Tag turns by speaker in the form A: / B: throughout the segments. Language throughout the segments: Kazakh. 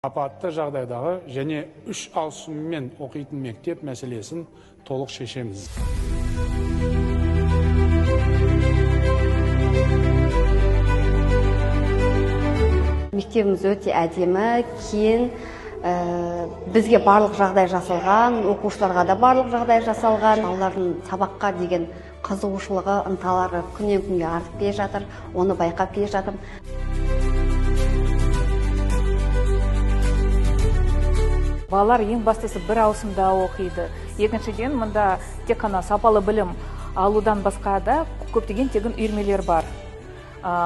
A: Апатты жағдайдағы және 3 ауысыммен оқитын мектеп мәселесін толық шешеміз.
B: Мектебіміз өте әдемі, кең, бізге барлық жағдай жасалған, оқушыларға да барлық жағдай жасалған. Балалардың сабаққа деген қызығушылығы, ынталары күннен күнге артып келе жатыр, оны байқап келе жатырмын.
C: Балалар ең бастысы бір ауысымда оқиды. Екіншіден, мұнда тек қана сапалы білім алудан басқа да көптеген тегін үйірмелер бар.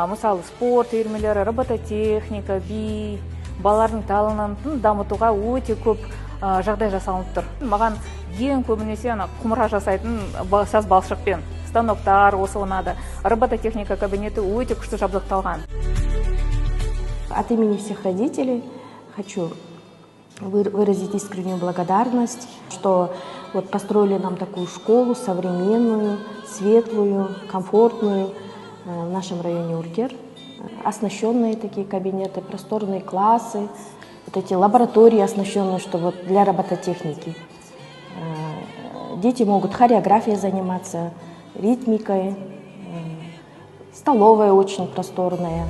C: Мысалы, спорт үйірмелері, робототехника, би, балалардың талантын дамытуға өте көп жағдай жасалынып тұр. Маған ең көбінесе ана құмыра жасайтын саз балшықпен станоктар осы ұнады. Робототехника кабинеті өте күшті жабдықталған.
D: От имени всех родителей хочу выразить искреннюю благодарность, что построили нам такую школу современную, светлую, комфортную в нашем районе Уркер. Оснащенные такие кабинеты, просторные классы, эти лаборатории оснащенные, что для робототехники. Дети могут хореографией заниматься, ритмикой, столовая очень просторная.